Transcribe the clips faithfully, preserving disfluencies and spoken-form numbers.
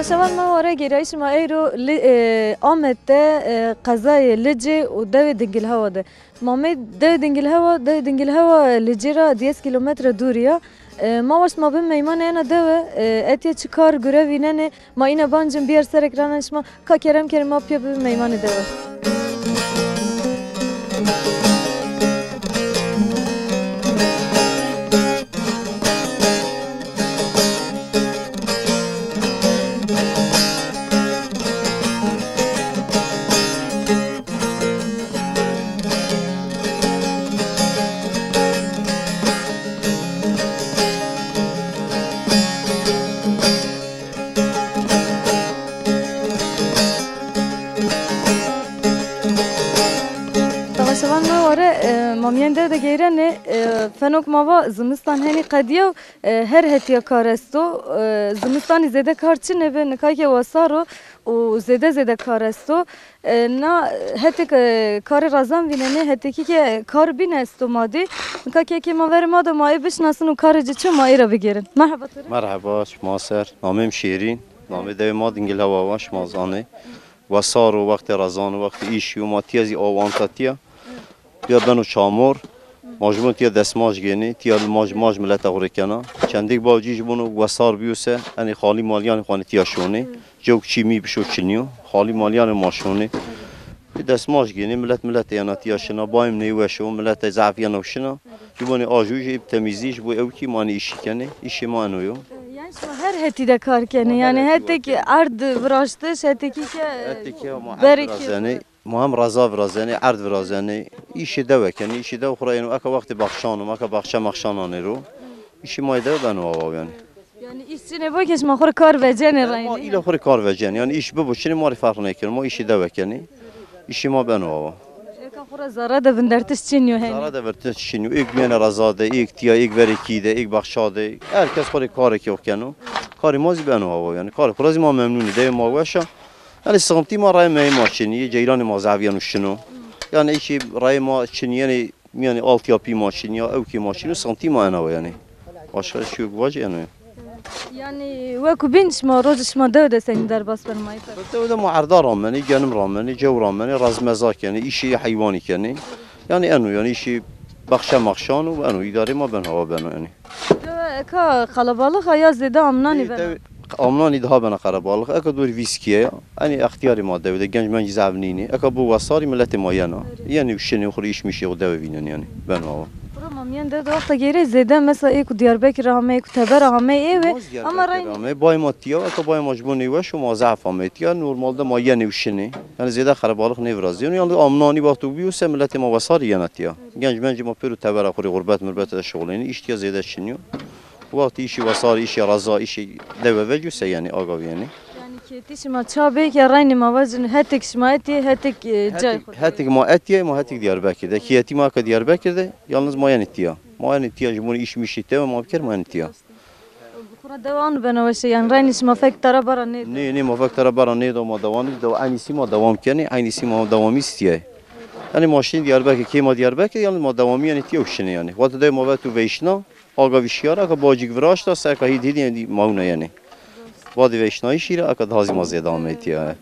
Şevan ma ware gêrayîşê ma eyro Li-, e, Amed de, e, qezayê Licê û dewê Dingilhewa de. Ma mey dewê Dingilhewa, dewê Dingilhewa Licê ra diyes kîlometre dûrî ya. E, ma waşt ma bim meymanê ena dewe, e, etya çi kar gure vînenê, ma îna bancim bîyer serek ranen şima, ka kerem kenê ma pîya bibim meymanê dewe. Temaşevan ma ware, e, ma mîyan dew de geyrenê, e, fenok ma va zimistan henî qedîya, e, her hetîya kar esto, e, zimistanî zêde kar çinê bi, nika ke wesar o û zêde zêde kar esto. E, na hetek, e, karê razan vînenê, hetekî ke kar bîn esto ma dî. Nika ke kê ma verê ma de ma ê bişinasin û karê ci çi ma ê ra bigêrin. Merheba to rê. Merheba, şima ser. Namê mi Şêrîn. Namê dewê ma Dingilhewa wa, şima zanê. Wesar o, wextê rezan o, wextê îşî yo, ma tîya zî awanta tîya. Tîya beno çamor. Ma ji bin tîya destmaj gênê, tîya maj, maj milete xo rê kena. Çendêk bacî ji bin wesar bîyo se, enê xalî malîyanê xo enê tîya şonê. Cewk çî mî bişo çinîyo. Xalî malîyanê ma şonê. Ê destmaj gênê, milet miletê yena tîya şina, bayim neyweş o, milete zaf yeno şina. Ji bonê ajo jî ê bi temîzlî, ji bo ewkî ma nê îşî kenê. Îşê ma eno yo. Yanî şima her hetî de kar kenê. Ma her yanî hetî hetek kar kenê. Erd viraştiş, hetekî ke Hetekî ma erd berê kê virazenê, ma hem reza virazenê, erd virazenê. Îşê dewe kenê, îşê dewe xo ra eno. Eka wextê baxçan o, eka baxçe maxçan anê ro. Îşê ma yê dewe beno awa yanî. Yanî îş çinê bo ke şima xo rê kar vecenê. E, ma reynî. Îla xo rê kar vecenê. Yanî îş bibo çinê ma rê ferq nêkeno. Ma îşê dewe kenê. Îşê ma beno awa. Eka xo ra zere de vindertiş çinî yo henî. Zere de vindertiş çinî yo. Êk mîyanê reza de, êk tîya, êk verê kî de, êk baxça de. Her kes xo rê karê ke keno. Karê ma zî beno awa yanî. Karê xo ra zî ma memnûn î. Dewê ma weş a. Yanî sixintî ma rayê meyê ma çinî. Yê ceyranê ma zaf yeno şino. Yanî îşê rayê ma çinî yanî. Mîyanê altyapî ma çinî ya, ewkê ma çinî yo, santî ma ena wa yanî. Başka şey yok, vacî ena ya. Yanî weko bîn şima, rojê şima dewe de senî derbas beno ma îta? Dewe de ma erda ramenê, genim ramenê, cew ramenê, rezmeza kenê, îşê heywanî kenê. Yanî eno, yanî îşê baxçe maxçan o, eno îdarê ma beno awa beno yanî. Dewe eka qelebalix a ya zêde amnanî bena? Dewe amnanî daha bena qelebalix. Eka dorî vîst kîye ya. Enê extîyarê ma dewe de genc mencî zaf nînê. Eka bo wesarî miletê ma yena. Yenê û şinê xo rê îş mîşê xo dewe vînenê yanî. Beno awa. Xora ma mîyan dewe de wexta geyrê zêde mesela ê ku Diyarbekir ra amey, ê ku tebera amey ê wê. Ama reynî. Amey, bayê ma tîya, eka bayê ma ji bo nêweş o ma zaf amey tîya. Normalde ma yenê û şinê. Yanî zêde qelebalix nêvirazîyeno. Yanî amnanî wexto bîyo se miletê ma wesarî yena tîya. Genc mencê ma pêro tebera xo rê xurbet mirbet de şixulenî. Îş tîya zêde çinî yo. Wextê îşê wesarî, îşê reza, îşê dewe vecîyo se yanî agavîyenê. Yanî kêtî şima ça bê ke reynî ma vajin hetek şima etî, hetek, e, cay xo. Hetek ma etîye, ma hetek Diyarbekir de. Kêtî ma ke Diyarbekir de, yalnız ma yenê tîya. Ma yenê tîya ji bo îş mîşê dewe ma biker, ma yenê tîya. Xora dewe ano bena weşe, yanî reynî şima fek tera bara nêdo? Nê, nê, ma fek tera bara nêdo, ma dewamî, dew-, eynî sî ma dewam kenê, eynî sî ma dewamî stîyayê. Yanî ma şinî Diyarbekir, kê ma Diyarbekir, yalnız ma dewamî yanî tîya û şinê yanî. Wexto dewe ma veto veyşna, agavî şîyara, eka bacîk viraşta, se eka hîd hîd yanî mawna yanî. Badê veyşnayîşî ra eka daha zî ma zêde amey tîya.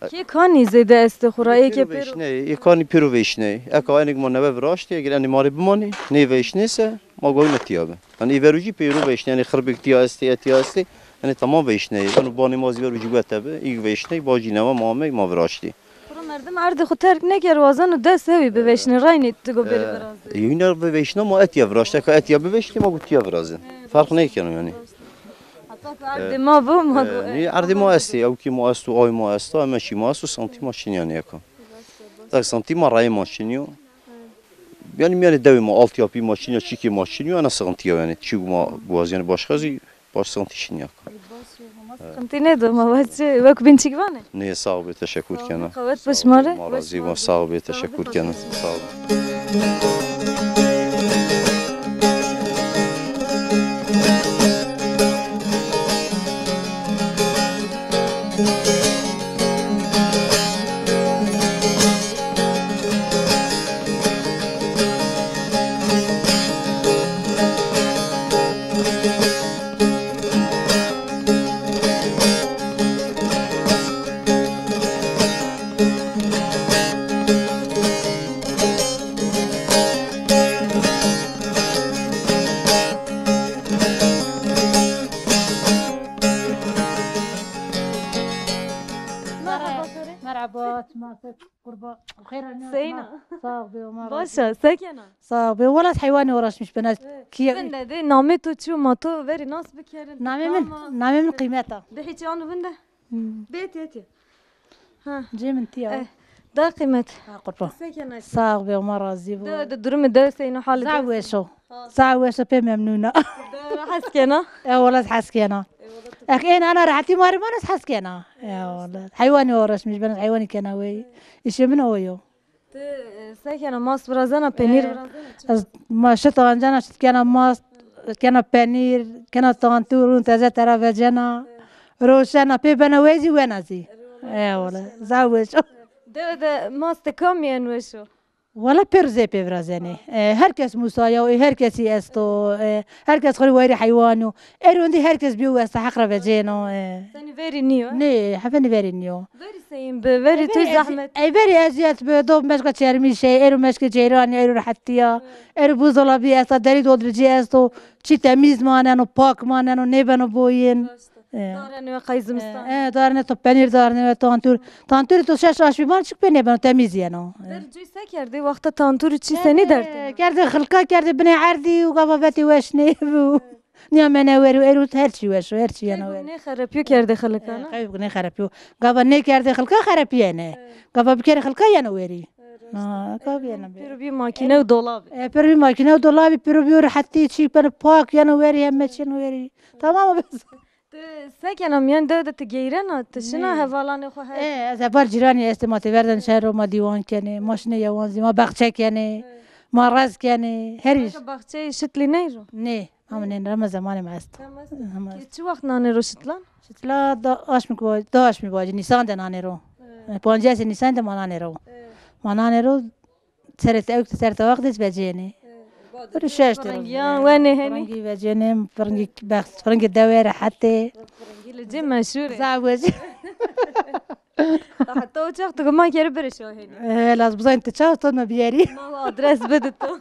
Kê kanî zêde estê xo ra, ê ke pêro. Veyşneyê, ê kanî pêro veyşneyê. Eka enê ke ma newe viraştê, eger enê ma rê bimanê, nêveyşnê se, ma gawîna tîya bi. Yanî ê verû jî pêro veyşnê, yanî xirbêk tîya estê, etîya estê. Yanî tamam veyşneyê. Yanî banê ma zî verû jî wete bi, îg veyşney, bacî newe ma amey, ma viraştê. Xora merdim erdê xo terk nêkero, wazeno dest hewî biveyşnê, reynî ti go bêrî virazê. E, yine biveyşna ma etîya viraştê, eka etîya biveyşnê ma go tîya virazê. Ferq nêkeno yanî. Heta ku erdê ma bo, ma go. E, nê, erdê ma estê, ewkê ma esto, ay ma esta, heme çî ma esto, santî ma çin yanî eka. Tak santî ma rayê ma çin yo. Yanî mîyanê dewê ma, altyapî ma çin ya, çîkê ma çin yo, ena sixintî ya yanî. Çî ma biwazî yanî başka zî, baş sixintî çin ya. Baş, ma sixintî nêdo, ma va çi, wek bîn çik vanê? Nê, sağ bê, teşekkür kena. Qewet bo şima rê. Ma razî bo, sağ bê, teşekkür kena. Sağ bê. Qurban. Xeyr, Seyna. Sağ ol, be, Omar. Başa, se kena? Sağ ol, be. Wala heywanî uğraşmış bena. Ki vinde de namê to çi, ma to verî nas bikerin. Namê min, namê min Qîmet a. De hiç anu vinde. Hmm. Bê tê tê. Ha. Cê min tîya. Eh, da Qîmet. Ha, qurban. Se kena? Sağ ol, be, Omar razî bo. De, de durumu de Seyna hali. Zaf weş o. Sağ ol, pê memnun a. De hes kena? E, wala hes kena. Ex ên ana rehetî ma rê mano, hes kena. E, wala. Heywanî uğraşmış, ben heywanî kena wey. İşê min o yo. Ti, e, se kena, mast virazena, penîr virazena? Ez ma şit ancena, şit kena mast, kena penîr, kena tantûr, un teze tera vecena. Roşena, pê bena wey zî wena zî. E, wala. Zaf weş o. De, de mastê kamî en weş o? Wala pêro zê pê virazenê. E, her kes musaya, e, her kesî esto, e, her kes xo rê wayirê heywan o. Ero endî her kes bîyo westa heq ra vecêno, e. Senî verî nîyo? Nê, hevenî verî nîyo. Verî seyîn bi, verî tu zehmet. E, verî ezîyet bi, do meşka çermîşe, ero meşkê ceyranî, ero rehetîya. Ero buzdolabî esta, derî doldiricî esto, çî temîz maneno, pak maneno, nêbeno boyîn. E. Darene we qey zimistan. E, e, darene to penîr, darene we tantûr. Tantûrî to şeş aşmî ban çik pê nêbeno, temîz yeno. E. Derê cû se kerdê? Wexta tantûrî çî senî dertêno? Kerdê xilka, kerdê binê erdî û gava vetê weş nêbû. Nîya mene werî, ero her çî weş o, her çî yeno werî. Nêxerepîyo kerdê xilka, na? E, qey nêxerepîyo. Gava nêkerdê xilka xerepîyene. Gava bikerê xilka yeno werî. Ha, gava yeno werî. Pêro bî makîne û dolabî. E, pêro bî makîne û dolabî, pêro bîyo rehetî, çî beno pak, yeno werî, heme çî yeno werî. Tamam o bes. Ti se kena, mîyan dewe de ti geyrena, ti şina hevalanê xo her? E, ez heval cîranî estê, ma têver de nişen ro, ma dîwan kenê, ma şinê yewan zî, ma baxçe kenê, ma rez kenê, her îş. Baxçeyê şitlî ney ro? Nê, ama nê, rema zemanê ma esto. Rema esto. Rema esto. Çi wext nanê ro şitlan? Şitla da aşmî, da aşmî bacî, nîsan de nanê ro. E, pancêsê nîsan de ma nanê ro. Ma nanê ro. Serê te ewk, serê te wext vecênê. Biri şeş de. Firingiyan wenê henî. Firingî vecênê, firingî bext, firingî dewe rehetê. Firingî li cê meşhur ê. Zaf weş. Heta o çax tu ma kerî birê şo henî. E, laz bizanî ti çax to me biyerî. Ma adres bidi to.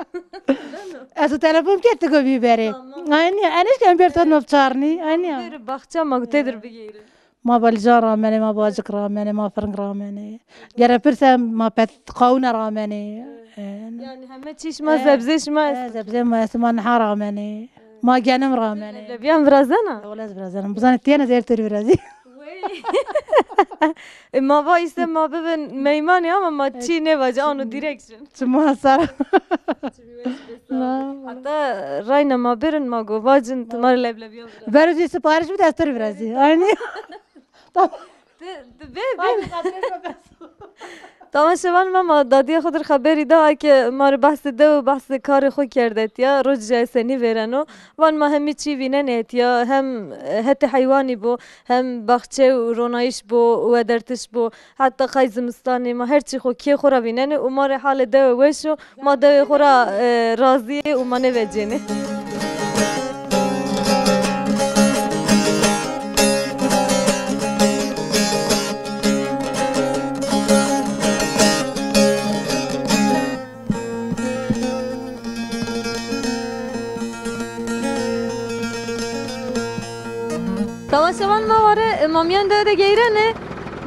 Ez o telefon kerd ti go bî berê. Tamam. Aynî, enişte em ber to no çarnî. Aynî. Bir baxça ma têdir bigeyrin. Ma balîcan ramenê, ma bacik ramenê, ma firing ramenê. Gere pirse ma pet qawune ramenê. E, yanî heme çî şima, e, zebzê şima, e, est? Zebzê ma est, ma niha ramenê. Ma genim ramenê. Leblebiyan virazena? Wele ez virazenim. Bizanê tiyene zêr tir virazî. Wey. E, ma va îşte ma bibin meymanê ama ma çî nêvacî, ano direkt şin. Çima sara. Heta rayna ma birin, ma go vacin, tu ma rê leblebiyan virazî. Bero zî sipariş bide, ez tir virazî. Aynî. Tamam. Di, di, bê, bê. Tamaşevan ma, ma dadîya xo dir xeberî da ke ma rê behsê dew û behsê karê xo kerd etya. Roj jî senî vêreno. Van ma hemî çî vînenê etya. Hem, e, hetê heywanî bo, hem baxçe û ronayîş bo, wedertiş bo. Heta qey zimistanê ma her çî xo kê xo ra vînenê û ma rê halê dewe weş o. Ma dewê xo ra, e, razî yê û ma nêvecênê. Tamaşevan ma ware, e, ma mîyan dewe de geyrenê.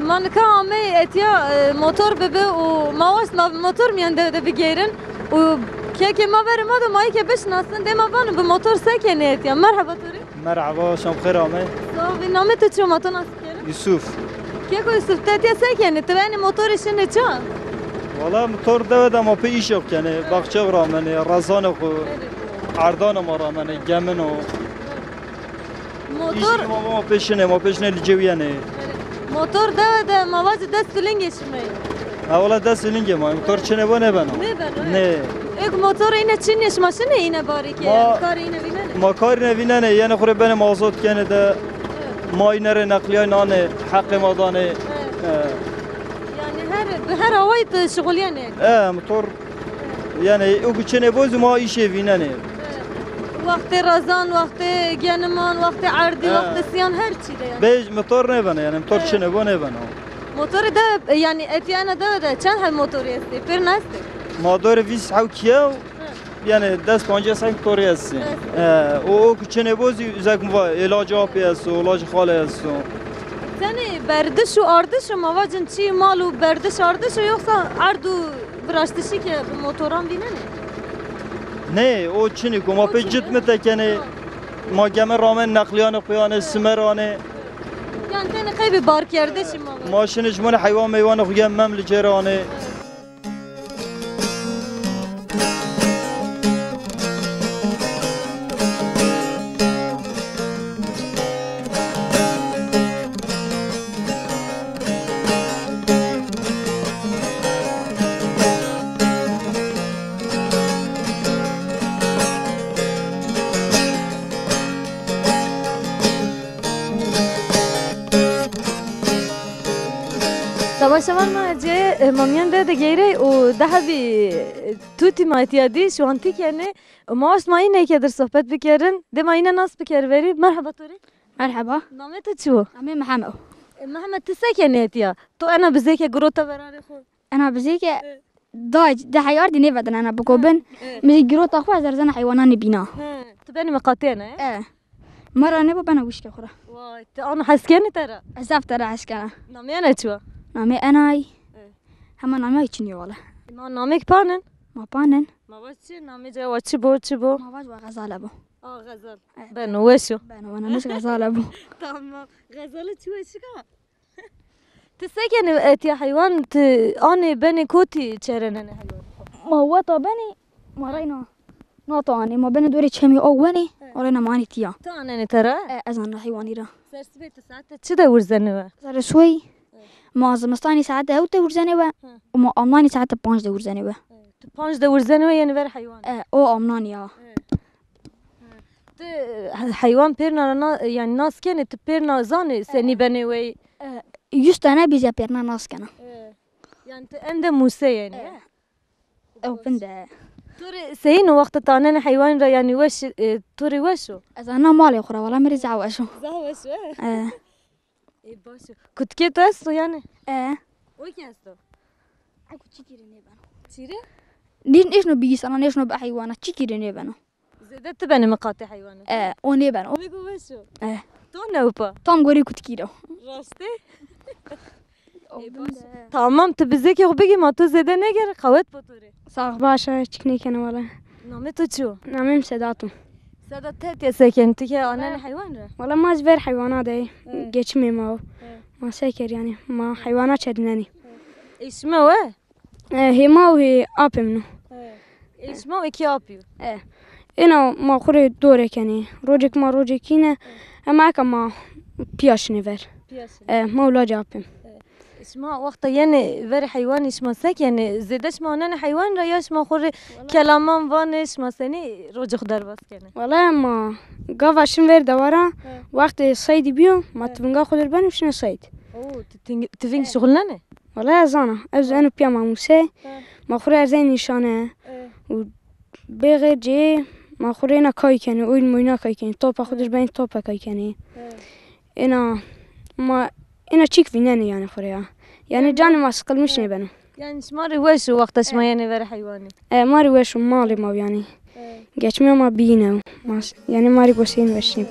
Ma nika amey etya, e, motor bibi û ma waşt ma bi motor mîyan dewe de bigeyrin. Û kekê ma verê ma do ma yê ke bişinasin, dê ma vano bi motor se kenê etya. Merheba to rê. Merheba, şam xêr amey. Sağ ol, namê to çi yo, ma to nas bikerin? Yusuf. Keko Yusuf, ti etya se kenê? Ti enê motorê şinê ça? Wala motor dewe de ma pê îşê xo kenê, baxçe ramenê, rezanê xo, erdana ma ramenê, gemino. Motor. Îşê ma, ma pê şinê, ma pê şinê licê wiyenê. Motor dewe de ma vacî dest filingê şima yê. Ha, wela dest filingê ma, motor çinê bo nêbeno. Nêbeno, e? Nê. Êk motor îne çinê, şima şinê îne barî ke, ma, karê îne vînenê? Ma karê îne vînenê, yenê xo rê benê mazot kenê de, ma îne rê neqlîyay nanê, heqê ma danê. E. E. Yanî her, bi her awayî tu şixulîyenê? E, motor. Yanî o ku çinê bo zî ma îşê vînenê. Wextê rezan, wextê geniman, wextê erdî, ha, wextê siyan her çî de yanî. Bê motor nêbeno yanî, motor çinê bo nêbeno. Motorê de yanî etya ena dewe de çend heb motorî estê? Pêrna estê? Ma dore vîst hewt kîye. Yanî des pancês heb motorî estê. Estê. E, o, o ku çinê bo zî zek mi va, îlacê apê esto, îlacê xalê esto. Tenê berdiş û ardiş o, ma vacin çî mal û berdiş ardiş o, yoxsa erd û viraştişî ke bi motoran vînenê? Nê, o çinîk o, ma pê cit mite kenê. Ma geme ramen neqlîyanê xo yanê, simer anê. Yan tenê qey bi barkerdişî ma vacin. Ma şinê ji monê heywan meywanê xo gem Memlicê ra anê. Temaşevan ma cê, e, ma mîyan de de geyrey û de hebî, e, tutî ma etîya dî, şiwantî kenê. Û ma waşt ma îneyke dir sohbet bikerin. Dê ma îne nas biker verî. Merheba to rê. Merheba. Namê to çi wo? Namê Mihemed o. E, Mihemed, ti se kenê etîya? To ena bizêke girota veranê xo? Ena bizêke, e, day, de heyar dî nêvedin ena biko bin. E. Mi zî girota xo ez erzena heywananê bîna. He. Ti benî miqatê ena, e? E. Ma ra nêbo bena wişkê xo ra. Way, ti ano hes kenî te ra? Ez zaf te ra hes kena. Namê ena çi wa? Namê ena ay. E. Hema namê ay çinî yo wele. Ma namêk panin? Ma panin. Ma vac çi? Namê ca wa çi bo, çi bo? Ma vac wa Xezale bo. A, Xezal. E. Beno, weş o. Beno, wa namê Xezale bo. Tamam. Xezale çi weşik a? Ti se kenê etîya heywan, ti anê benê kotî çerenenê heywan? Ma weta benê, ma reyna nata anê, ma benê dorê çemî aw wenê, he, ma reyna ma anê tîya. Ti anenê te ra? E, ez anena heywanî ra. Sersibê ti saete çi de wirzenê we? Serê soyî. E. Ma zimistanî saete hewt de wirzenê we. Hı. Û ma amnanî saete panc de wirzenê we. E, ti panc de wirzenê we yenê ver heywan? E, o amnanî ya. E. Ti he-, heywan pêrna ra na-, yanî nas kenê, ti pêrna zanê senî benê wey? E, yüz tane bî zî pêrna nas kena. E, yanî ti ende muse yenî, e? E. Ew bin de. To rê seyîn o wexta ti anenê heywanî ra, yanî weş, e, to rê weş o? Ez ana malê xo ra, wela mi rê zaf weş o. Zaf weş o, e? E. E, baş o. Kutikê to esto yanî? E. O kî esto? Eko çikî rê nêbeno. Çi rê? Nê-, nêşno bi însana, nêşno bi heywana, çikî rê nêbeno. Zêde ti benê miqatê heywanî? E, o nêbeno. Wê go weş o. E. To newpa? Tam gorî kutikî ro. Rastî? Ê, baş. Tamam, ti bizêkê xo bigî, ma to zêde nêgerê, qewet bo to rê. Sax, baş a, çik nêkena wele. Namê to çi yo? Namê mi Sedat o. Sedat, ti etîya se kenî, ti ke anenê heywan ra? Wele ma zî ver heywana de, evet, geçimê ma o. Evet. Ma se ker yanî, ma heywana çedinenî. Ê şima we? E, hê ma û hê apê min o. He. Ê şima û ê kî apî yo? E. Êna ma xo rê dore kenê. Rocêk ma rocêk îne. Hema eka ma pîya şinê ver. Pîya şinê. E, ma û lacê apê mi. E. Şima wexta yenê verê heywanî şima se kenê? Zêde şima anenê heywan ra ya şima xo rê kelaman vanê, şima senî rocê xo derbas kenê? Wele ma gava şin ver dewara, he, wextê seydî bîyo, ma, he, tivinga xo dir benê û şinê seyd. Oo, ti ting-, tiving, he, şuxulnenê? Wele ez zana. Ez eno pîya ma muse. He. Ma xo rê erzenê nîşane. He. Û bêxê cê ma xo rê êna kay kenê, oyun moyna kay kenê. Topa xo dir benê, topa kay kenê. He. Êna ma, êna çîk vînenê yanî xo rê ya. Yanî canê ma siqilmiş nêbeno. Yanî şima rê weş o wexta şima yenê verê heywanî? E, ma rê weş o, malê ma yanî. Geçimê ma bîne. Ma, yanî ma rê gosên weşî.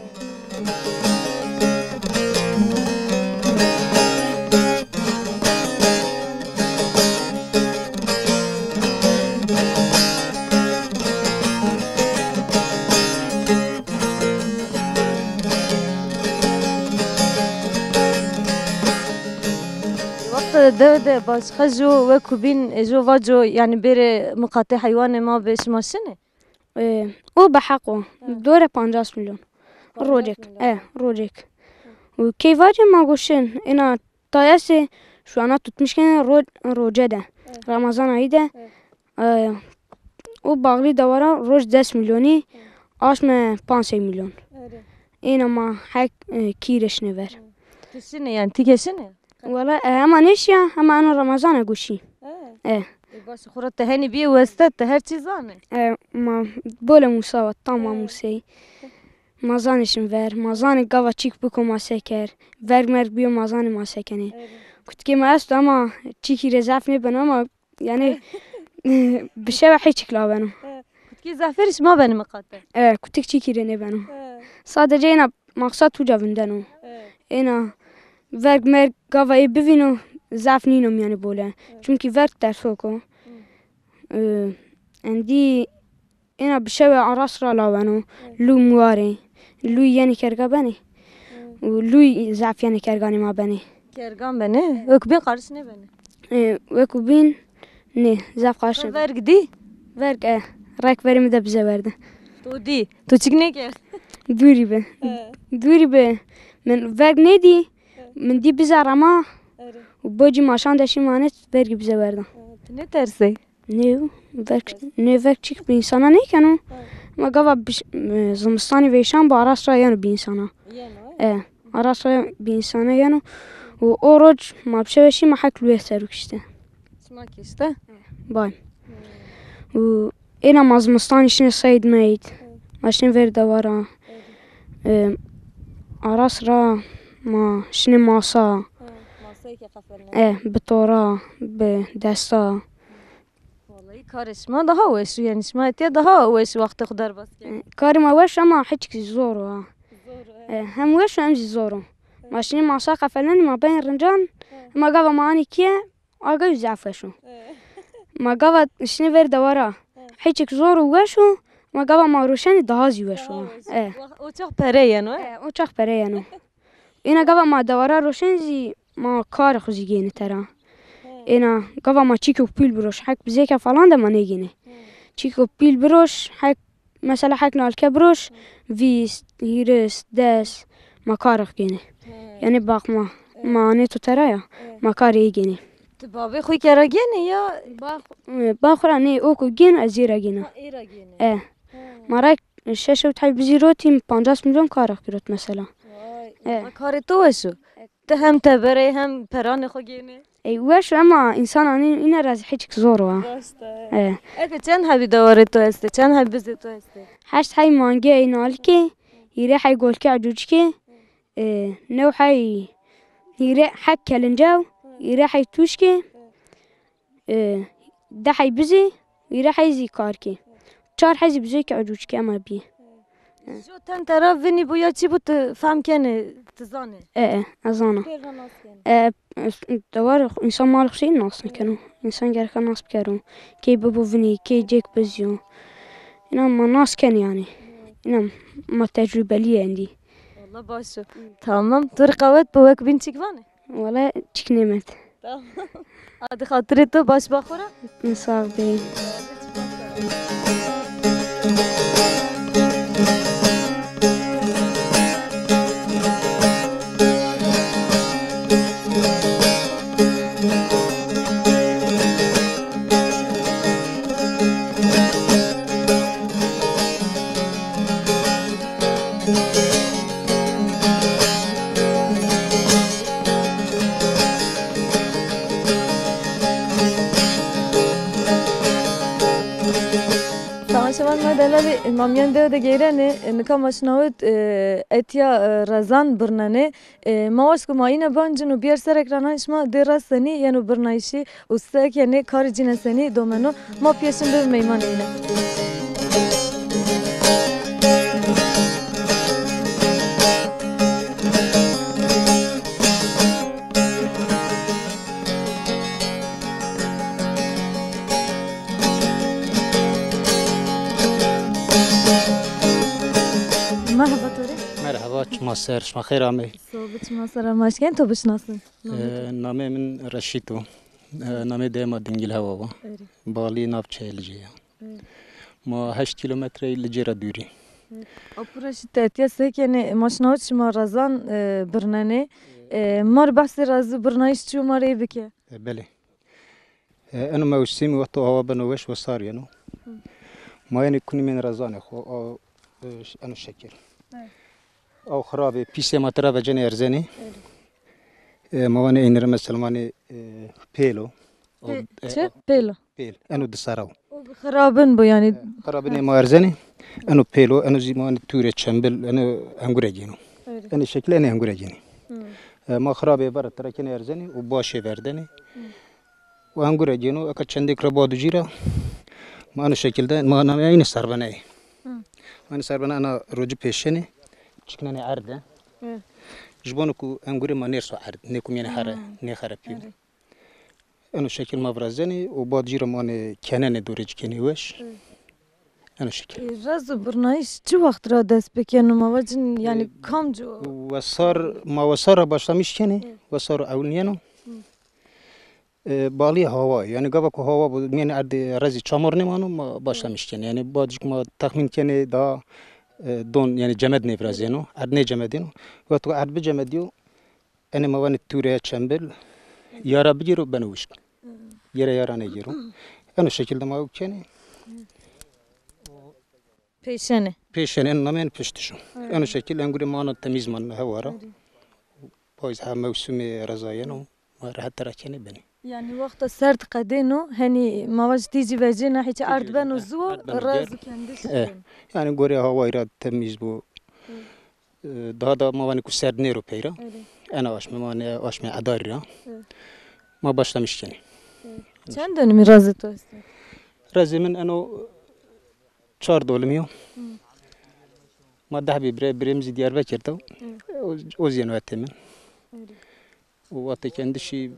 Wexta dewe de başqe jo wekû bîn, e, jo vaco, yanî bêrê miqatê heywanê ma bê, şima şinê? E, o bi heq o. He. Dore pancas milyon. Pancas milyon. Rocêk. E, rocêk. Û key vacê ma go şin, êna tayesê şu ana tutmuş kenê ro-, roce de. Evet. Ramazan ayî de. Evet. E, o bağlî dewara roc des milyonî, evet, aşme panc sey milyon. Evet. Êna ma hek, e, kî rê şinê ver. Evet. Ti şinê yanî, ti ke şinê? Wela, e, hema nêşîya, hema eno Remezane go şî. E. E. E, baş, xo ra ti henî bîyê weste, ti her çî zanê. E, ma bole musa wa, tam ma musey. Ma zanê şin ver, ma zanê gava çîk biko ma se ker. Verg merg bîyo ma zanê ma se kenê. Evet. Kutikê ma esto ama çîkî rê zaf nêbeno ama yanî bi şewe hê çîk labeno. Evet. Kutikê zafêrî şima benê miqate? E, kutik çîkî rê nêbeno. Evet. Sadece êna maqsad uca vindeno. Evet. Êna Verg merg gava ê bivîno, zaf nîno mîyanê bole. Çimkî verg tersok o. E, endî êna bi şewe aras ra laweno. Lû mi warê. Lûy yenê kerga benê. Û lûy zaf yenê kerganê ma benê. Kergan benê? Wek bîn qariş nêbenê? E, wek bîn nê, zaf qariş. Verg dî? Verg e. Rek verê mi de bize werde. To dî? To çik nêkerd? Dûrî bi. Dûrî bi. Min verg nêdî. Min dî bize rema. Û bocî maşan de şî manê vergî bize werda. Ti nêtersê? Nê, verg, nê verg çik bi însana nêkeno. Ma gava biş-, e, zimistanî veyşan bi aras ra yeno bi însana. Yeno, e? E, aras ra bi însana yeno. Û o roc ma bi şewe şî ma hek lûye ser û kişte. Şima kişte? Bay. Û êna ma zimistanî şinê seyd meyd. Ma şinê ver dewara. E, aras ra ma şinê masa. Masayê ke qefelnenê. E, bi tora, bi desta. Wellahî karê şima daha weş o, yanî şima etiya daha weş wextê xo derbas kenê. E, karê ma weş o ama hiçkî zor o ha. Zor o, e. E, hem weş o hem zî zor o. Ma şinê masa qefelnenê ma benê rincan, ma gava ma anê kîye, a gava zaf weş o. E. Ma gava şinê ver dewara. Hiçkî zor o weş o, ma gava ma roşenê daha zî weş o. Daha weş o. E. O çax pere yeno, e? E, o çax pere yeno. Êna gava ma dewara roşen zî ma karê xo zî gênê tera. Êna gava ma çîko pîl biroş, hek bizêka falan de ma nêgênê. Çîko pîl biroş, hek, mesela hek nalke biroş, vîst, hîris, des, ma karê xo gênê. Yanî bax ma, ma anê to tera ya, ma karê ê gênê. Ti bavê xo kera gênê ya? Bax, e, bax xo ra nê, o ko gêno ez ê ra gêna. Ha, ê ra gênê. E. Ma ra şeş hewt hey bizî rotî, pancas milyon karê xo girot mesela. Vay, e, ma karê to weş o. Ti hem teber ê hem peranê xo gênê. Ey, weş o ema însan anî îne ra zî hiçk zor o ha. Raşt a, e. E. Eke çend hebî dewarê to estê? Çend hebî bizê to estê? Heşt hey mange ey nalikê, hîrê hey golkê ecocikê, e, new hey, hîrê hek kelincew, hîrê hey tuşkê, e, di hey bizê, hîrê hey zî karkê. Çar hey zî bizêkê ecocikê ema bîyê. Jo tente ra vinî bo ya çî bo ti fehm kenê, ti zanê? E, e, ez zana. Pêr ra nas kenê? E, e, dewar însan mal xo sey nas nêkeno. Însan gereka nas bikero. Key bibo vinî, key cêk bizîyo. Îna ma nas kenê yanî. Îna ma tecrubelî yê endî. Wella baş o. Tamam. To rê qewet bo, wek bîn çik vanê? Wele çik nêmet. Tamam. Hadi xatirê to, baş ba xo ra. Sağ bê. Temaşevan ma delalî, ma mîyan dewe de geyrenê, nika ma şinawit, e, etiya, e, rezan birnenê. E, ma waşt ku ma îne bancin û bîyer ser ekrananê şima dê rast senî yeno birnayîşî û se kenê, karê cîne senî domeno. Ma pîyeşin bibin meymanê îne. Merheba to rê. Merheba, çima ser, şima xeyr amey. Sağ ol, çima ser, ma eşken to bişinasin. Namê to? Ee, namê min Reşîd o. Ee, namê dê ma Dingil Hewa wa. Erê. Balî nav çeyê Licê ya. Erê. Ma heşt kîlometre Licê ra dûrî. Erê. Apo Reşîd, ti etiya se kenê, ma şinawit şima rezan, e, birnenê. E, ma rê behsê rezî birnayîş çi yo ma rê ê bike. E, belê. E, eno mewsimî wexto awa beno weş, wesar yeno. Hı. Ma yenê kunîmên rezanê xo, a, e, ş-, eno şekil. Evet. Aw xirabê, pîsê ma tira vecenê erzenê. Evet. E, ma vanê eynire mesela vanê, e, pêl o. O, pê-, e, çi? Pêl o. Pêl. Eno di sera o. O xirabin bo yanî. E, xirabinê ma erzenê. Eno pêl o, eno zî ma vanê tûre, çembil, eno engure gêno. Evet. Enê şekil enê engure gênê. Hı. E, ma xirabê vera tira kenê erzenê û başê verdenê. Hı. Û engure gêno, eka çendêk ra bado cî ra, ma eno şekil de, ma namê îne serbeneyê. Hı. Ma îne serbene ena rocî pêşenê, çiknenê erde. Hı. Ji bono ku engurê ma nêrso erd, nê ku mîyanê here, Hmm. nêxerepîyo. Erê. Eno şekil ma virazenê û bad jî re ma anê kenenê, dorê ci kenê weş. Hı. Eno şekil. E, rez û birnayîş çi wext ra dest pê keno, ma vacin, yanî E, kamci o? Wesar, ma wesar ra başlamiş kenê, Hı. wesar û ewnîyeno. Hı. E, balî hawa, yanî gava ku hawa bo, mîyanê erdê rezî çamor nêmano, ma başlamiş kenê. Yanî bad jî ku ma texmîn kenê daha, e, don, yanî cemed nêvirazeno, erd nêcemedêno. Wexto ku erd bicemedîyo, Enê ma vanê tûre, çembil, yara bigêro beno wişk. Gere yara nêgêro. Eno şekil de ma ew kenê. Pêşenê. Pêşenê, eno namê enê piştişo. Eno şekil engurê ma ana temîz maneno hewa ra. Payîz ha mewsumê reza yeno, ma rehet tera kenê benê. Yanî wexta serd qedêno, henî ma vaj tîjî vecêna, hiç erd beno zû, erd beno rez û kendiş beno. Yanî gorê hawayî ra temîz bo. E, daha da ma vanê ku serd nêro pey ra. Erê. Ena aşmê ma nê aşmê edarî ra. Erê. Ma başlamiş kenê. Erê. Çend dönümî razê to esto? Razê min eno çar dolumî yo. Hı. Ma deh bî birê, birê min zî Diyarbekir de. Hı. O, o zî yeno hetê min. Erê. Û wextê kendişî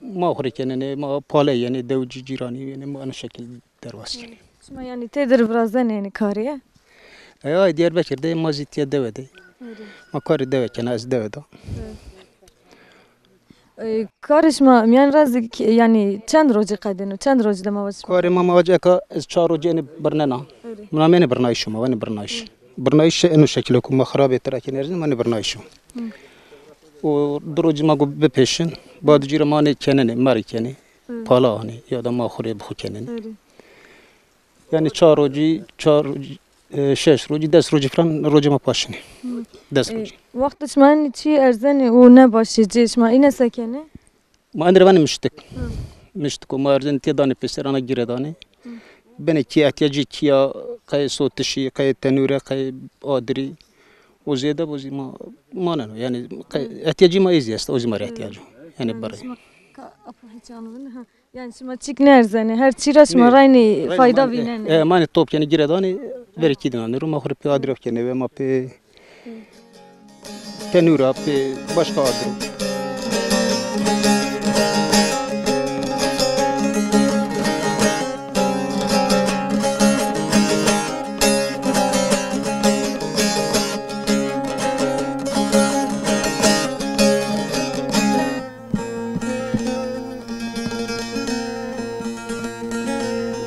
ma xwu rê kenenê, ma pale yenê, dewicî cîranî yenê, ma eno şekil derbas kenê. Şima yanî têdir virazenê enê karî ye? E, ay Diyarbekir de, ma zî tiya dewe de. Erê. Ma karê dewe kena, ez dewe de. E, karê şima mîyan ra zî k-, yanî çend rocî qedêno, çend rocî de ma vacî? Karê ma, ma vacî eka ez çar rocî enê birnena. Erê. Min amêne birnayîşo, ma vanê birnayîş. Hı. Birnayîşe eno şekil o ku ma xirabê tira kenê erzin, ma nê birnayîşo. Hı. Û di rocî ma got bipêşin, bad cî re ma nê kenenê, merî kenê, Hı. pala anê, ya da ma xwu rê bi xwu kenenê. Erê. Yanî çar rocî, çar rocî, e, şeş rocî, des rocî filan rocê ma paşinê. Hı. Des E, rocî. Wextê şima enî çî erzenê û ne başê ci, şima îne se kenê? Ma endî ra vanê miştik. Hı. Miştiko ma erzenê tê danê pêser, ana gire danê. Hı. Benê kî ehtiyacê kî ya, qey sotişî, qey tenûre, qey adirî. O zêde bo zî ma maneno. Yanî qey Hı. ehtiyacê ma ê zî esta, o zî ma rê Hı. ihtiyacê. Yanî Yanî birê. şima ka-, apo hiç anlamında, ha. Yanî şima çîk nêerzenê, her çî ra şima Nê. raynî Raynî fayda ma-, vînenê. E, ma nê top kenê gire danê, verê kî dinanê ro, ma xwu rê pê adirî kenê ve ma pê tenûra, pê başka adirî.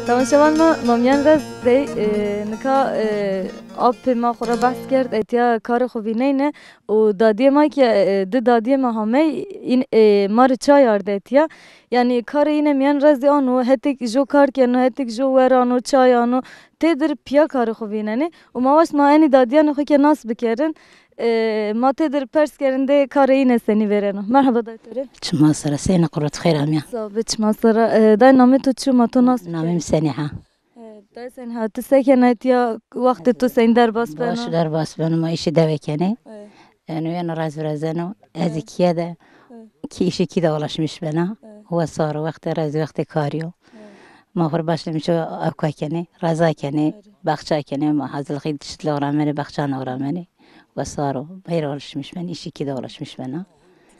Temaşevan ma, ma mîyan ra zey, e, nika, e, apê ma xo ra behs kerd, etiya karê xo vîneyne û dadîyê ma ke, e, di dadîyê ma hamey, în, e, ma rê çay arde etiya. Yanî karê îne mîyan ra zî ano, hetêk jo kar keno, hetêk jo wer ano, çay ano, têdir pîya karê xo vînenê. Û ma waşt ma enî dadîyanê xo ke nas bikerin, E, ma têdir pers kerin de karê îne senî vêreno. Merheba dayê to rê. Çima sera, seyne qurot xêr amîya. Sağ be, çima sera. E, dayê namê to çi yo, ma to nas bikerin? Namê mi Senîha. E, dayê Senîha, ti se kena etiya, wextê to senî derbas beno? Baş derbas beno, ma îşê dewe kenê. E. Eno yeno rez virazeno, ez zî kîye de, kî îşê kî de ulaşmış bena. E. Wesar o, wextê rez, wextê karî yo. E. Ma xwu rê başlamiş o ewka kenê, reza kenê, baxça kenê, ma hazirlixî çitlix ramenê, baxçan ramenê. Wesar o, beyr ulaşmış ben, îşê kî de ulaşmış bena.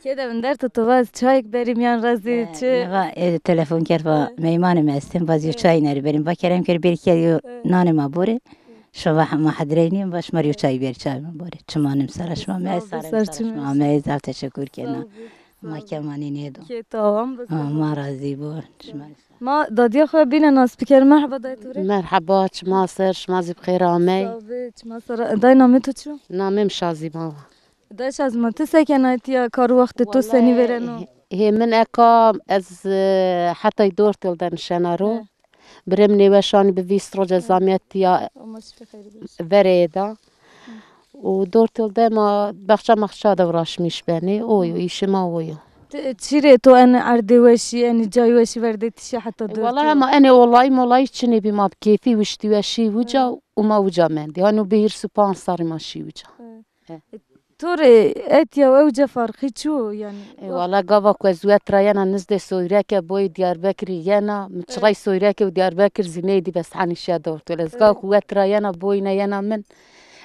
Kê de vinder to, to va ez çayêk berî mîyan ra zî çi? E, va, e, telefon kerd, va, meymanê mi estên, va zî yo çayî nerî berîn, va kerem kerî berî kîye yo nanê ma borê. Şima va ma hedreynî, va şima rê yo çayî berî, çayê ma borê. Çimanê mi sera şima, me sera ser çimanê şima, me zaf teşekur kena. Ma kemanî nêdo. Kê tawa mi bisto. Ha, ma razî bo. Şima Ma dadîya xo ya bîne nas biker. Merheba dayê to rê. Merheba, çima ser, şima zî bi xêr amey. Sağ be, çima ser. Dayê namê to çi yo? Namê mi Şazîma wa. Dayê Şazîma, ti se kena etiya, kar û wextê to senî vêreno? Wellahî, hê min eka ez, e, hetay dor têl de nişena ro. He. Birê mi nêweş anî bi vîst roc ez amîya tiya. Ama şifê xeyrî bêş. Verê êda. Û dor têl de ma baxça maxça de uğraşmış benê. O yo, îşê ma o yo. Ti, çi rê to enê erdê weşî, enê cayê weşî verdetişî heta dor têl? E, wellahî ma enê olayî molayî çinê bî, ma bi keyfî wiştî weşî uca û ma uca mendî. Hanî bi hîris û panc serrî ma şî uca. He. E, to rê etiya û ewca farqî çi yo yanî? E, wellahî gava ku ez wet ra yena nizdê Soyreke boyê Diyarbekirî yena, mi çiray Soyreke û Diyarbekir zî nêdî, bes henî şiya dor têl. Ez gava ku wet ra yena boyîne yena min,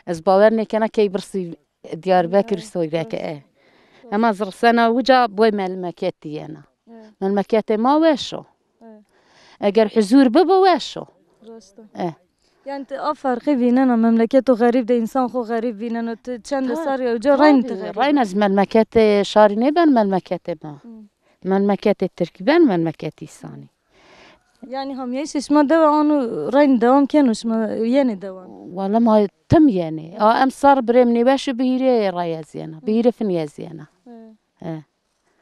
ez bawer nêkena key birsî Diyarbekir soyreke e. Ema zirsena uca boy melmeketî yena. Melmeketê ma weş o. Eger huzur bibo weş o. Rast o. E. Yani ti a ferqî vînena, memleketo xerîb de însan xo xerîb vîneno, ti çende serrî ya uca reyn ti xerîb. Reyn ez melmeketê şarî nêben melmeketê ma. Melmeketê tirkî ben melmeketê însanî. Yani hamîyayîşê şima dewe ano reyn dewam keno, şima yenê dewan? Wala ma tim yenê. A emsar birêm nêweş o, bi hîrê rey ez yena. Bi hîrê finî ez yena. E.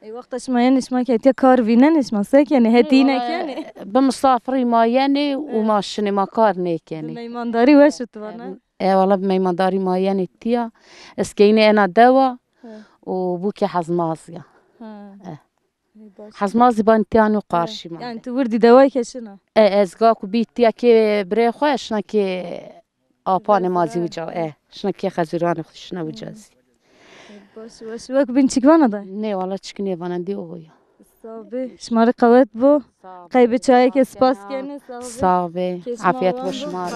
E, wexta şima yenê, şima ke etiya kar vînenê, şima se kenê? Hetî yine kenê? Bi misafirî ma yenê û ma şinê, ma kar nêkenê. Meymandarî weş o ti vana? E, wala bi meymandarî ma yenê tiya. Ez keynê ena dewa û bûkê hezmaz ya. E. Hezmazî ban tiya nû qarşî ma. Yani ti wirdî dewayê ke şina? E, ez ga ku bî tiya kê birê xo, şina kê apanê ma zî uca, e. Şina kê xezûranê xo şina uca zî. Baş, baş. Wek bin çik vana da? Nê, wala çik nêvana, dî o ya. Sağ be. Şima rê qewet bo. Qey bi çayê ke spas kenê, sağ be. Sağ be. Afiyet bo şima.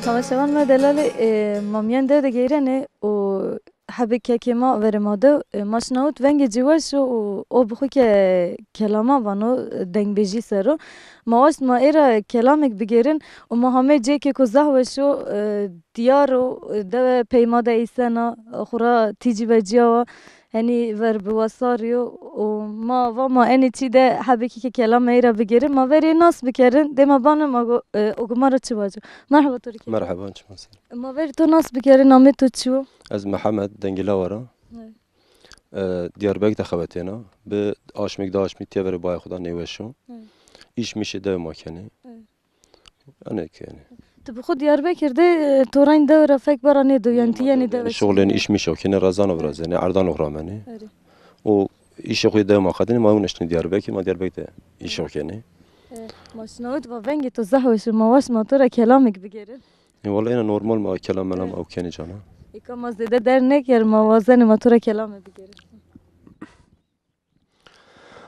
Temaşevan ma delalê, e, ma mîyan dew de geyrenê û hebê kekê ma verê ma dew, e, ma şinawit vengê ci weş o û o bi xwu ke kelama vano, e, dengbêjî ser o. Ma waşt ma ê ra kelamêk bigêrin û ma hamê cêkêko zaf weş o, e, diyar o, e, dewe pey ma de eysena, e, xwu ra tîcî vecîyawa. Henî ver bi wesarî yo û ma va ma enê çî de hebêkî ke kelama ey ra bigêrin, ma verê nas bikerin, dê ma banin ma go, e, o go ma ra çi vaco. Merheba to rê kek. Merheba, çima ser. Ma verê to nas bikerin, namê to çi yo? Ez Mihemed, Dengîlawa ra. E, Diyarbekir de xebetêna. Bi aşmêk di aşmî têverê bayê xwu da nêweş o. Îş mîşê dew ma kenê. Yanî kenê. Ti bi xwu Diyarbekir de, e, to reyn dewe ra fek bara nêdo, yanî ti yenê dewe. Şuxulên îş mîşo kenê, rezano virazenê, erdano ramenê. Erê. Û îşê xwu yê dewe ma qedinê, ma winiştinê Diyarbekir, ma Diyarbekir de îşo kenê. E, ma şinawit va vengê to zaf weş o, ma waşt ma to ra kelamêk bigêrin. E, wela ena normal ma kelam melam ew kenê cana. Eka ma zêde derg nêker, ma wazenê ma to ra kelame bigêrin.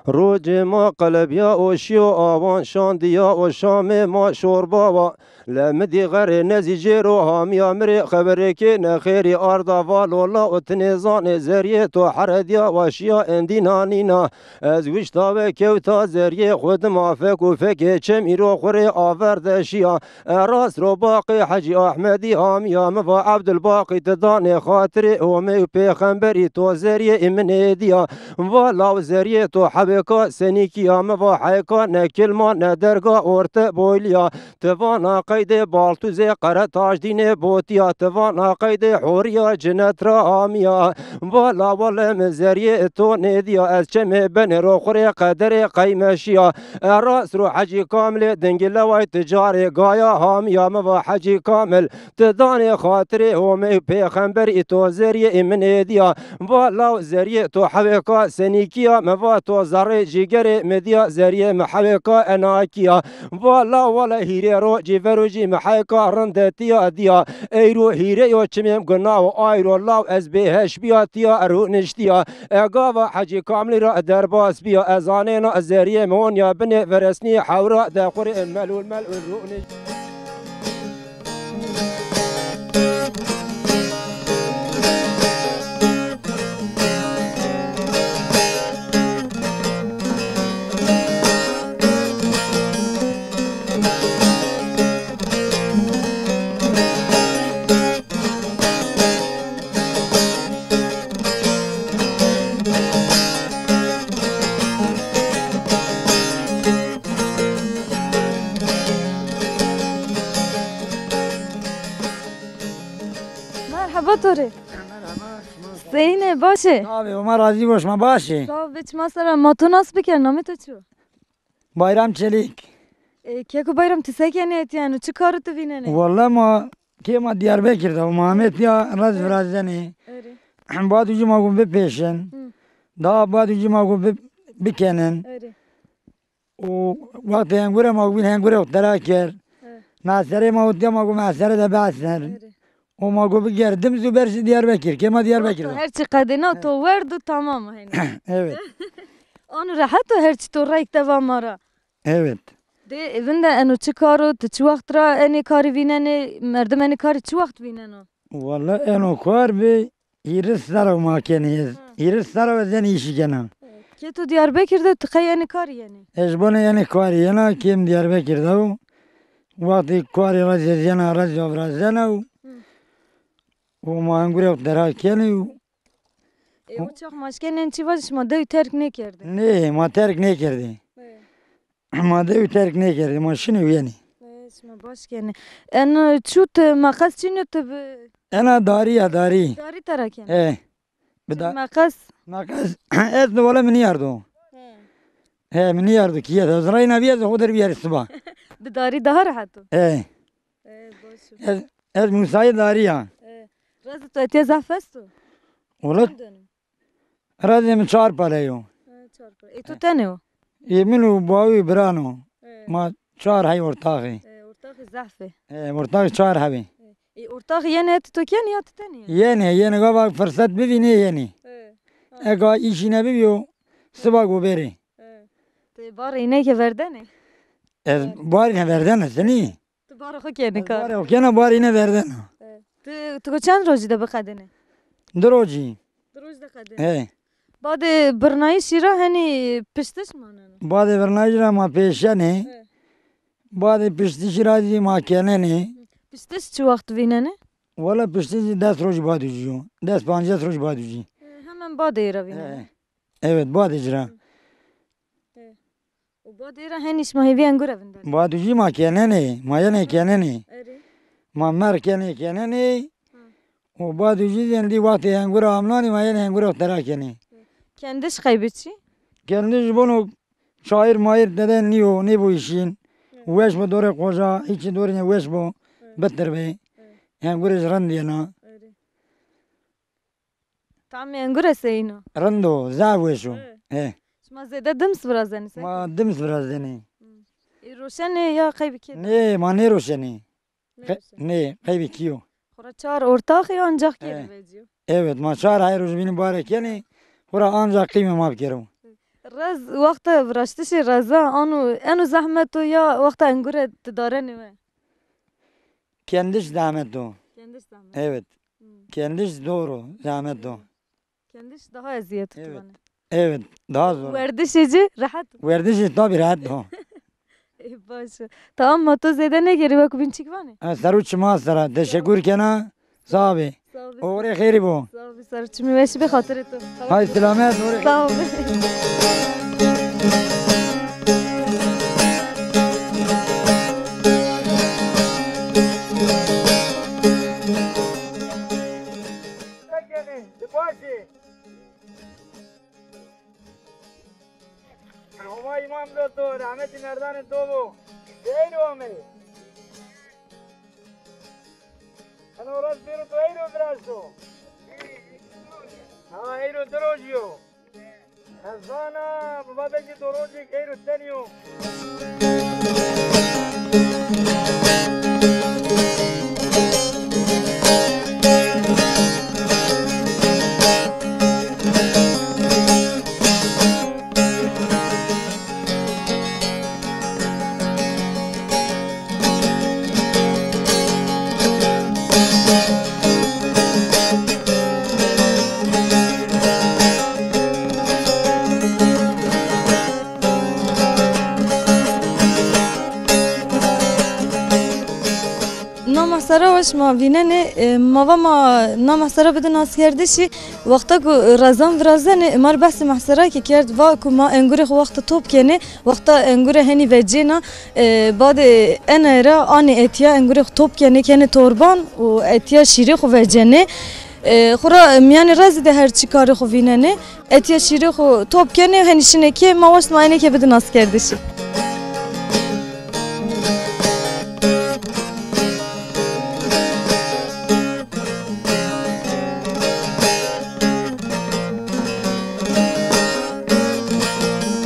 Rocê ma qelebîya o şîyo awan şandîya o şamê ma şorba wa. Lemidî xerê nezî jêro hamîya mi rê xeberêkê nexêrî arda va lola o ti nêzanê zerrîyê to heredîya wa şîya endî nanîna. Ez wişta we kewta zerrîyê xwu dima fek û fekê çemî ro xwu rê aver de şîya. E rast ro baqê Hecî Ehmedî hamîya mi va Ebdulbaqî ti danê xatirê Homey û pêxemberî to zerrîyê îmînê dîya. Va law zerrîyê to hebêka senîkî ya mi va heyka ne kilma ne derga orte boylî ya. Ti vana qeydê Baltûzê Qeretajdînê botî ya, ti vana qeydê horîya cinet ra amî ya. Va la wele mi zerrîyê to nêdîya, ez çemê benê ro xwu rê qederê qeymeşî ya. E rast ro Hecî Kamilê Dingileway ti carê gaya hamîya mi va Hecî Kamil, ti danê xatirê Homey û pêxemberî to zerrîyê îmînê dîya. Va law zerrîyê to hewêka senîkî ya, mi va to zerrê cîgerê mi dîya, zerrîyê mi hewêka enakî ya. Va law wele hîrê rocî verocî mi heyka rindetîya dîya. Eyro hîrê yo çimêm guna û ayro law ez bêheş bîya tîya rûniştîya. E gava Hecî Kamilî ra derbas bîya. Ez anêna zerrîyê mi onya binê veresnî hewra de xwu rê melûl melûl rûnişt. Merheba to rê. Merheba, şima. Seyîn ê, baş ê? Tabii, Ömer razî bo, şima baş ê? Sağ ol, be çima sera, ma to nas biker, namê to çi yo? Bayram Çelik. E, keko Bayram, ti se kenê etî yeno? Çi karo ti vînenê? Wella ma kê ma Diyarbekir de, ma amê tiya rez virazenê. Erê. Bad ucî ma gon bipêşin. Hı. Daha bad ucî ma gon bi-, bikenin. Erê. Û wextê hengure ma gon hengure tera ker. Hı. Meserê ma got ya ma gon mesere de beser. Erê. O ma go biger Dimz û berşî Diyarbekir. Kê ma Diyarbekir o. Her çi qedêna to werd û tamam o henî. Evet. Ano rehet o her çi to reyk de va ma ra. Evet. De vinde eno çi kar o, ti çi wext ra enê karî vînenê, merdim enê karî çi wext vîneno? Walla eno kar bi hîris serra ma kenê ez. Hı. Hîris serra ez enê îşî kena. Evet. Kê to Diyarbekir de ti qey enê karî yenê? Ez bona enê karî yena, kêm Diyarbekir de o. Wextê karî ra zî ez yena ra zî virazenê û, hı, û ma hengure tera kenê û. E, o çax ma şkenên çi vajî, şima dew terk nêkerdê? Nê, ma terk nêkerdê. Evet. Ma dew terk nêkerdê, ma şinê û yenê. E, şima baş kenê. Eno çut meqes çin o ti bi... Ena darî ya, darî. Darî tera kenê? E. Bi da-, meqes? Meqes, ez de wele mi nîyardo. He. He, mi nîyardo kîye de. Ez reyna bîye, ez xo der bîyarî siba. Bi darî daha rehet o. He. E, baş o. Ez, ez musayê darî ya. E, rezê to etya zaf esto? Wele. Çend dönüm? Rezê mi çar pere yo. He, çar pere. E, to tenê o? Ê min û bawî biran o. He. Ma çar hey ortaxî. E, ortaxî zehf ê. E, ortax çar hebî. E, ortax yenê ti to kenî ya ti tenî yenî? Yenê, yenê, gava firsat bivînê yenî. E. Eka îşî nebibîyo, siba go berê. E. Ti barê îneke verdenê? Ez barê îne verdenê, senî? Ti barê xo kenî kar? Barê xo kena, barê îne verdena. E. Ti, ti go çend rojî de biqedênê? Di rojî. Di roj de qedênê? He. Badê birnayîşî ra henî piştiş maneno? Badê birnayîşî ra ma pêşenê. He. Badê piştişî ra zî ma kenenê. Piştiş çi wext vînenê? Wela piştiş zî des rojî bad û jî yo. Des pancês roj bad û jî. He, hemen badê ra vînenê. He. Evet, badê ci ra. He. Û badê ra henî şima hêvî engure vindenê? Bad û jî ma kenenê, ma yenê kenenê. Erê. Ma merq kenê kenenê. Hı. Û bad û jî zî endî wextê engure amnanê, ma yenê engure tera kenê. Kendiş qey bi çi? Kendiş bono çayir mayir tede nîyo, nêbo îşîn. Hı. Weş bo dorê qoca, hîçî dorîne weş bo, hı, bitir bê. Hı. Engure zî rind yena. Erê. Tamê engure seyîn o? Rind o, zaf weş o. He. He. Şima zêde Dims virazenê se? Ma Dims virazenê. Hı. Ê roşenê ya qey bi kê? Nê, ma nêroşenê. Nêroşenê. Nê, qey bi kî yo. Xora çar ortaxî ancax kê vecîyo? Evet, ma çar hey roj bînî bare kenê. Xora ancax qîmê ma bikero. Rez, wexta viraştişê reza ano, eno zehmet o ya wexta engure ti darenê we? Kendiş zehmet o. Kendiş zehmet. Evet. Hmm. Kendiş zor o, zehmet o. Kendiş daha ezîyet o. Evet. Evet, daha zor. Werdişê ci rehet o. Werdişê tabî rehet o. Ê, baş o. Tamam, ma to zêde nêgerî, wek bîn çik vanê? Ha, ser û çima sera. Teşekkür kena. Sağ bê. Sağ ol. Oxirê xêrî bo. Sağ ol, ser çimî weş bê, xatirê to. Hay selamet, oxirê xêrî. Sağ ol. Homa îmam do to, rehmetî merdanê to bo. Eyro amey. Eno rast bêro to eyro viraşto. Ha, eyro di rojî yo. Ez zana, biba belkî to rojêk eyro tenî yo. Na mehsera weş ma vînenê, e, ma va ma na mehsera bidin naskerdişî, wexta ku rezan virazenê, ma rê behsê mehsera kî kerd, va ku ma engurê xo wexta top kenê, wexta engure henî vecêna, e, badê ene ra anê etya engurê xo top kenê, kenê torban û etya şîrê xo vecenê. E, xwura mîyanê rezî de her çî karê xo vînenê. Etya şîrê xo top kenê, henî şinê kê, ma waşt ma enê kê bidin naskerdişî.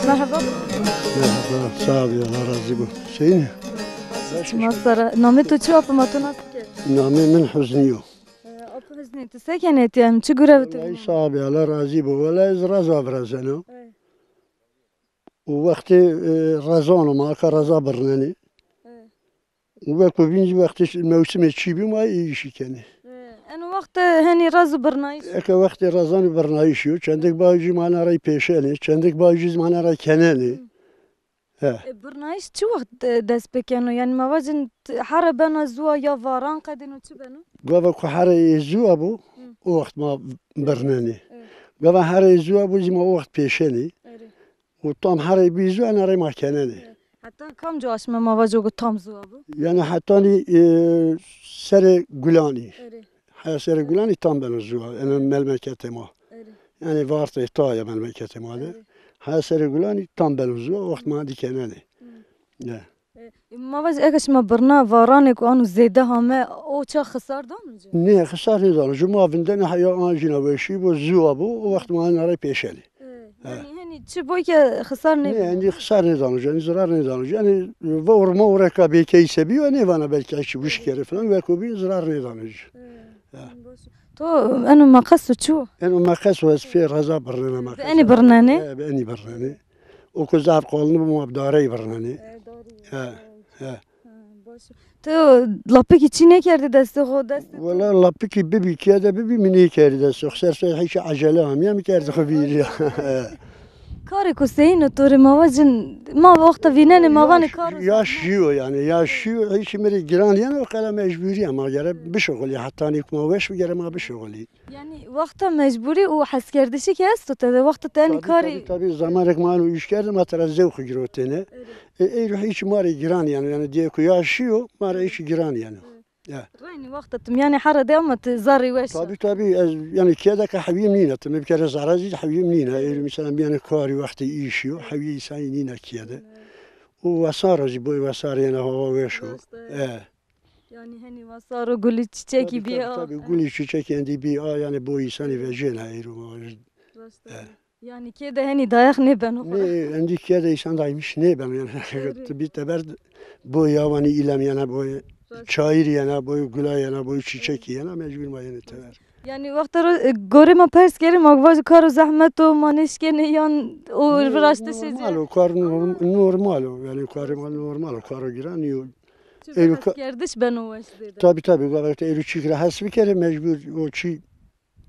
Merhaba. Merhaba, sağ ol, Allah razı olsun. Şeyin? Çima sera. Namê to çi, apê ma to nas bikerî? Namê min Husnî yo. Ti se kenê ti, yanî çi gurev tu? Wellahî vînenê? Sax bî, Allah razî bo. Wellahî ez reza virazeno. Ê. Û wextê, e, rezano ma, aka reza birnenê. Ê. Û weko bîn zî wextê mewsimê çî bî ma ê îşî kenê. Ê, eno wext de henî rez û birnayîş. Eke wextê rezan û birnayîşî yo, çendek bayo zî ma ena rey pêşenê, çendek bayo zî ma ena rey kenenê. Hi. He. E, birnayîş çi wext, e, dest pê keno? Yanî ma vajin t-, here bena zuwa ya varan qedêno, çi beno? Gava ku here ê zuwa bo, hi, o wext ma birnenê. Evet. Gava here ê zuwa bo zî ma o wext pêşenê. Erê. Û tam here bî zuwa, ena rey ma kenenê. Evet. Heta kamco aşme ma vajo ku tam zuwa bo? Yanî hetanî, e, serê gulanî. Erê. Heya serê gulanî tam beno zuwa, ena melmeketê ma. Erê. Yanî vartê ta ya melmeketê ma de. Erê. Heya serê gulanî tam beno zuwa, wext ma dî kenenê. Hi. Ya. E, ma vaj, eke şima birna varanê ku ano zêde hame, o ça xisar dano ci? Nê, xisar nêdano ci. Ma vindenê heya an jîna weşî bo, zuwa bo, o wext ma ena rey pêşenê. E, he, yanî henî çi boy ke xisar nêbeno? Nê, endî xisar nêdano ci, endî zirar nêdano ci. Yanî vewr mewr eka bêkeyse bîyo, nêvana belkî eşî wişk kerê filan, weko bîn zirar nêdano ci. E, ya. Baş. To eno meqes to çi wo? Eno meqes wo, ez pê reza birnena meqes. Bi enî birnenê? E, bi enî birnenê. O ku zaf qalin bo ma bi dareyî birnenê. E, darî. He, he. Ha, baş. To lapikî çî nêkerdî destê xo, destê to? Wela lapikî bibî, keye de bibî mi nêkerdî destê xo. Ser ser hîç ecele amîya mi kerdî xo vîrîya. Karê ku seyîn o to rê ma vajin, ma wexta vînenê ma vanê kar o. Yaş jî yo yanî, yaş jî yo, hîç mi rê giran yeno, qeda mecbûrî ya ma gere bişuxulî, hetanî ku ma weş bi gere ma bişuxulî. Yanî wexta mecbûrî û heskerdişî ke esto tede, wexta ti enî karî. Tabî, tabî, tabî, zamanêk ma ano îş kerdî, ma tera zewqî girotêne. Erê. E, eyro hîç ma rê giran yeno, yanî dîye ku yaş jî yo, ma rê hîç giran yeno. Erê. Ya. Reynî wexta ti mîyanê here de ama ti zerrî weş a. Tabî, tabî, ez, yanî keye de ke hewîyê mi nîna, ti mi bikere zere zî hewîyê mi nîna. Erê, mesela mîyanê karî wextê îşî yo, hewîyê îsanî nîna keye de. Û wesar o zî, boy wesar yena, hawa weş o. Rast e. E. Yanî henî wesar o, gulî çîçekî bî a. Tabî, tabî, gulî çîçekî endî bî a, yanî boy îsanî vecêna eyro ma vajin. Rast e. E. Yanî kê de henî dayax nêbeno xo ra. Nê, endî kê de îsan daymiş nêbeno yanî. Erê. Ti bî teber boy yawanî îlem yena, boy çayîr yena, boy gula yena, boy çîçekî yena, mecbûr ma yenê teber. Yanî wexta ro, e, gorê ma pers kerê, ma vajo karo zehmet o, ma nêşkenê yan o viraştişê ci? Normal o, kar norm-, normal o. Yanî karê ma normal o, karo giran nîyo. Çi heskerdiş beno weş zêde. Tabî, tabî, gava eyro çîk ra hes bikerê, mecbûr o çî,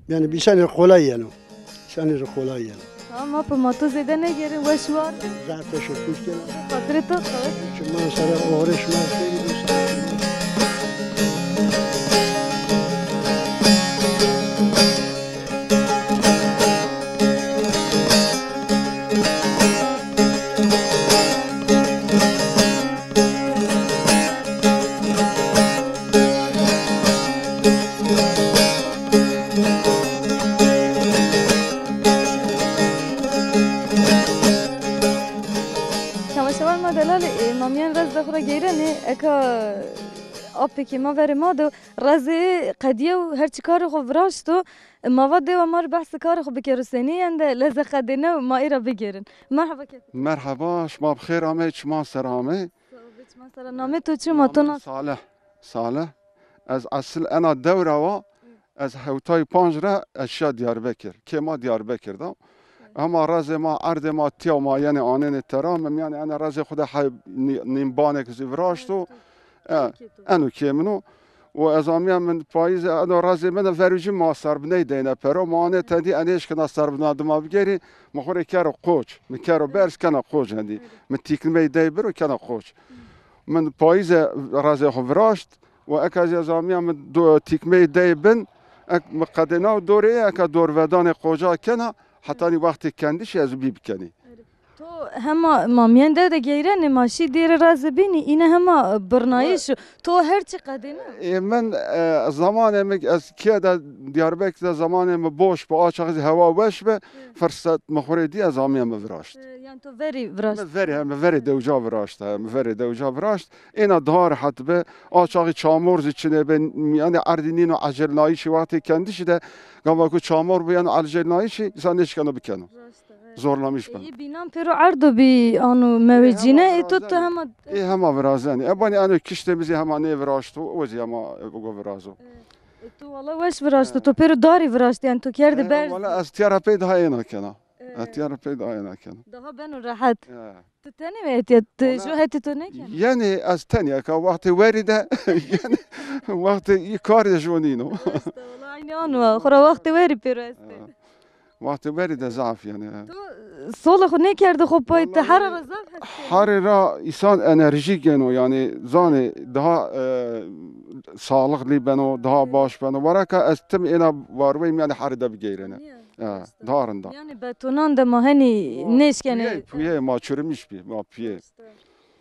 yanî, bi îsanî rê qolay yeno. Îsanî rê qolay yeno. Tamam, ma pê ma to zêde nêgêrin, weş war. Zaf teşekkür kena. Xatirê to, sağ ol. Çiman sere, oxirê şima xêrî bo. Temaşevan ma delalê, e, ma mîyan rez de xo ra geyrenê, eka apêkê ma verê ma de rezê qedîye û her çi karê xo viraşto. Ma va dewa ma rê behsê karê xo bikero, senî yende, leze qedêne û ma ê ra bigêrin. Merheba kekê. Merheba, şima bi xêr amey, çiman ser amey. Sağ ol, çiman ser a. Namê to çi, ma to nas? Namê Salih. Salih. Ez esil ena dewra wa, ez hewtay panc ra ez şiya Diyarbekir. Kê ma Diyarbekir da. Hema rezê ma, erdê ma tiya ma yenê anênê tera, mi mîyanê ena rezê xo de he-, nî-, nîmbanek zî viraşto. E, eno kê min o. Û ez amîya min payîze, eno rezê min de verû jî ma serbiney deyne pero. Ma anê tedî, enê eşkena serbina dima bigêrî, mi xo rê kero qoç. Mi kero berz kena qoç hendî. Mi tîklimey dey biro kena qoç. Min payîze rezê xo viraşt û eka zî ez amîya min do-, tîkmeyê dey bin, ek mi qedêna û dorê ê, eka dorvedanê qoca kena, hetanî wextê kendişî ez bî bikenî. To hema ma mîyan dew de geyrenê, ma şî dêrê ra zî bînî, îne hema birnayîş o. To her çi qedêna? Ê min, e, zamanê mi ez keye de Diyarbekir de zamanê mi boş bi, a çax zî hewa weş bi, firset mi xo rê dî ez amîya mi viraşt. E, yanî to verî viraşt? Mi verî, he, mi verê dewca viraşt, he, mi verê dewca viraşt. Êna daha rehet bi. A çaxî çamor zî çinê bi. Yanî erdî nîno ecelnayîşî, wextê kendişî de gava ku çamor bi, yanî ecelnayîşî, însan nêşkeno bikeno. Raşt e, evet. Zorlamiş beno. Ê bînan pêro erdo bî, ano mewecîne, ê to, to hema. Ê hema virazenî. E banî eno kiştê mi zî hema nêviraşto, o zî hema, e, bigo virazo. Evet. E, tu wala weş viraştî, tu pêro darî viraştî, yanî tu kerdî berz. Wala ez tîya ra pey daha êna kena. E, tîya ra pey daha êna kena. Daha beno rehet. E. Tu tenê mi etîya? Tu, ju hetî tu nêkenî? Yenî ez tenî eka, wextê werî de, yenî wextê î karî de ju nîno. Raşt e, wala eynî an wa. Xora wextê werî pêro estê. E. Wextê werî de zaf yanî. Tu solê xo nêkerdî xo pay, ti hera ra zaf hes kerdî. Herê ra însan enerjî gêno, yanî zanê daha, e, sağlıklı beno, daha baş beno. Wara ka ez tim êna warweyî mîyanê herî de bigeyrêne. E, daha rind a. Yanî betonan de ma henî nêşkenê. Puyê, puyê ma çürümüş bî, ma puyê.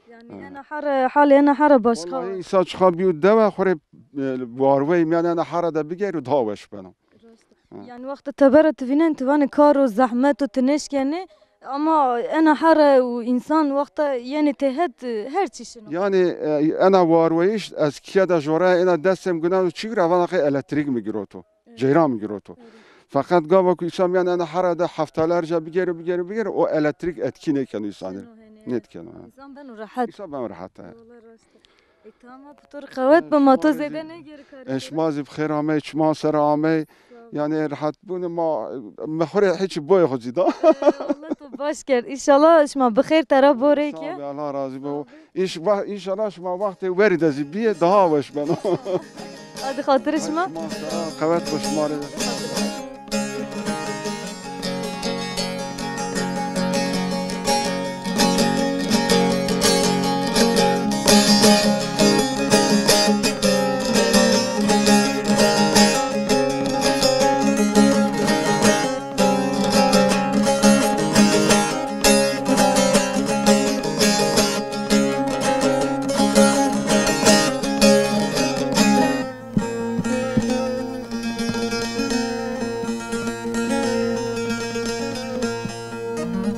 Yanî ena here, halê ena here başka. Wellahî însan çiqa bîyo dewe xo rê, e, warweyî mîyanê ena here de bigeyro daha weş beno. Raşt e. Ha. Yanî wexta tebera tu vînen, tu vanê kar o, zehmet o, tu nêşkenê. Ama ena here û însan wexta yenê têhet, her çî şino. Yanî, e, ena warweyîş, ez kîye de joraya êna destê mi guna û çî ra vana qey elektrîk mi giroto. Evet. Ceyran mi giroto. Evet. Feqet gava ku însan mîyan ena here de heftelerce bigêro, bigêro, bigêro, o elektrîk etkî nêkeno însanî. Şino henî. Nêtkeno, ha. Însan beno rehet. Însan beno rehet, ha. Wala raşt e. E, tamam, pitor qewet bi, ma to zêde nêgêrî karê. E, şima zî bi xêr amey, çiman ser amey. Sağ ol. Yanî rehet bûne ma, mi xo rê hiç boyê xo zî da. E, Allah to baş kerd. Înşallah şima bi xêr tera borê ke. Sağ ol, Allah razî bo. Sağ ol. Înş-, va-, înşallah şima wextê werî de zî bîyê daha weş beno. Hadi xatirê şima. Şima ser a, qewet bo şima rê.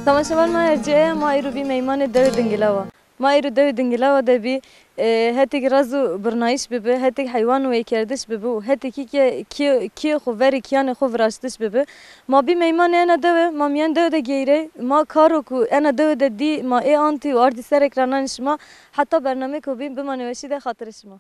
Temaşevan ma ercîye, ma îro bî meymanê dewê Dingilawa. Ma îro dewê Dingilawa de bî, e, hetêk rezo birnayîş bibi, hetêk heywan weykerdiş bibi û hetêkî ke kî-, kîyê xo verî kîyanê xo viraştiş bibi. Ma bî meymanê ena dewe, ma mîyan dewe de geyrey, ma karo ku ena dewe de dî, ma ê antî û ardî ser ekrananê şima. Heta bernameyêko bîn bimanê weşî de, xatirê şima.